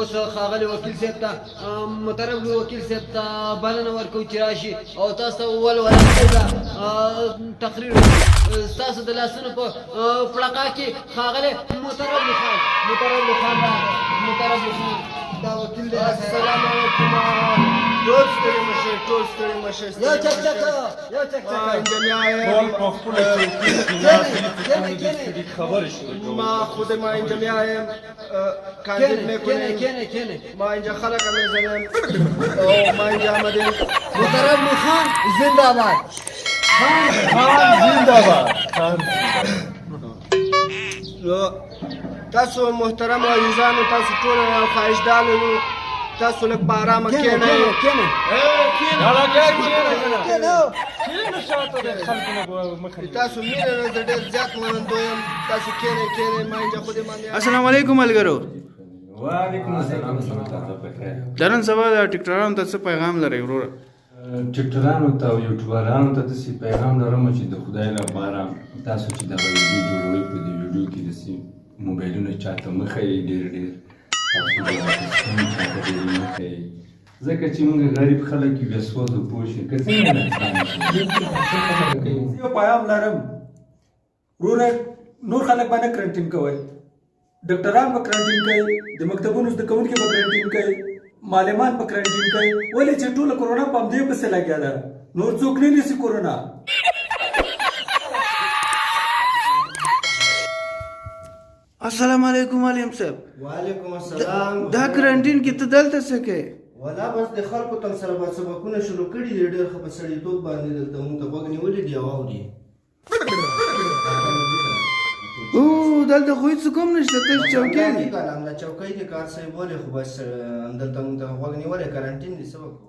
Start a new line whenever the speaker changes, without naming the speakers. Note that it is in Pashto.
اوس ښاغلي وکیل صاحب ته، محترم وکیل صاحب ته بلنه ورکوو چې راشي او تاسو ته ولوله تقریر وکړي. ستاسو د لاسونو په پړقا کې ښاغلی محترم خان، محترم خان راغی. محترم خان دا وکیل دی.
السلام علیکم. ټول ستړي مشه، ټول ستړي مشه.
یو چک چک، یو چک چک.
اینجا میایم.
ټول په خپلو چوکیو کې ناست دي، ستړي خبرې شروع کوي.
ما خود ما اینجا میایم، کاندید
کینه
میکنیم.
کینه کینه.
ما اینجا خلق میزنیم او ما اینجا آمدیم.
محترم خان زنده باد.
خان زنده باد، خان.
نو تاسو محترم عزیزانو، تاسو ټول یو خواهش دا لرو، تاسو لږ په آرامه
کینه.
کښېنئ.
کینه.
هلکه کښېنه.
کینه.
کښېنه، شاته د خلکو نه به مخه نیسي.
تاسو مینه نه زه ډېر زیات منندوی یم. تاسو کښېنئ، کښېنئ. ما اینجا خود ما میایم.
السلام علیکم ملګرو.
وعلیکم السلام ورحمت الله بخیر.
درن سبا د ټریکټرانو ته څه پیغام لرئ وروره؟
ټریکټرانو ته او یوټیوبرانو ته داسې پیغام لرم چې د خدای لپاره تاسو چې دغه ویډیو جوړوئ، په دې ویډیو کې داسې موبایلونه چاته مه ښیئ ډېر ډېر. تاسو د آرټسټونو چاته ډېر مه ښیئ، ځکه چې موږ غریب خلک یو، بیا سوځو، پوه شئ که څنګه نقصان شي.
یو پیام لرم وروره، نور خلک به نه کرنټین کوي، ډاکټران به کرنټین کوي، د مکتبونو زده کوونکي به کرنټین کوي، معلمان به کرنټین کوي، ولې چې ټوله کرونا په همدې پسې لګیا ده، نور څوک نه نیسي کرونا.
السلام علیکم علیم صاحب.
وعلیکم السلام.
دا کرنټین کې ته دلته څه کوې؟
ولا بس د خلکو تم سره به سبقونه شروع کړي دي. ډېر ښه په سړیتوب باندې دلته مونږ ته غوږ نیولي دي او اوري.
او دلته خو هیڅ کوم نشته، تش چوکۍ دي.
کنه، همدا چوکۍ دي کار صاحب. ولې خو بس همدلته مونږ ته غوږ نیولی، کرنټین دی، څه وکړو؟